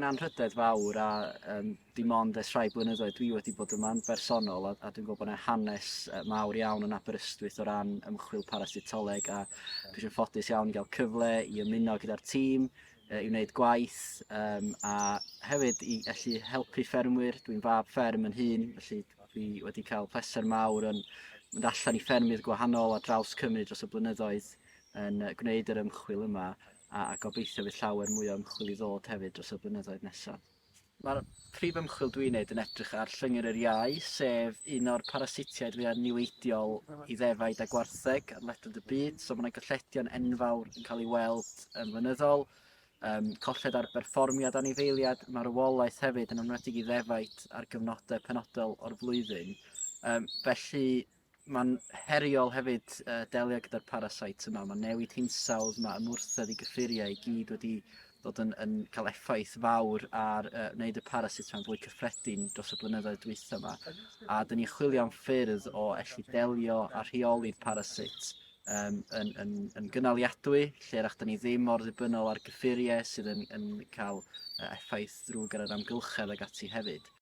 Mae'n anrhydedd fawr a um, dim ond ers rhai blynyddoedd dwi wedi bod yma'n bersonol a, a dwi'n gwybod bod yna hanes mawr iawn yn Aberystwyth o ran ymchwil parasitoleg a dwi eisiau ffodus iawn i gael cyfle i ymuno gyda'r tîm i wneud gwaith um, a hefyd i allu helpu ffermwyr. Dwi'n fab fferm yn hun, felly dwi wedi cael pleser mawr yn mynd allan i ffermydd gwahanol ar draws Cymru dros y blynyddoedd yn gwneud yr ymchwil yma a, a gobeithio fydd llawer mwy o ymchwil i ddod hefyd dros y blynyddoedd nesaf. Mae'r prif ymchwil dwi'n neud yn edrych ar llyngyr yr iau, sef un o'r parasitiaid fwyaf niweidiol i ddefaid a gwartheg ar ledled y byd. So mae yna golledion enfawr yn cael ei weld yn flynyddol. Um, colled ar berfformiad anifeiliad, marwolaeth hefyd yn enwedig i ddefaid ar gyfnodau penodol o'r flwyddyn. Um, felly mae'n heriol hefyd uh, delio gyda'r parasite yma. Mae newid hinsawdd, mae ymwrthedd i gyffuriau i gyd wedi dod yn, yn cael effaith fawr ar uh, wneud y parasit yma'n fwy cyffredin dros y blynyddoedd dwytha yma. A dyn ni'n chwilio am ffyrdd o allu delio a rheoli'r parasit um, yn, yn, yn gynaliadwy, lle rach dyn ni ddim mor ddibynnol ar gyffuriau sydd yn, yn cael effaith ddrwg ar yr amgylchedd ag ati hefyd.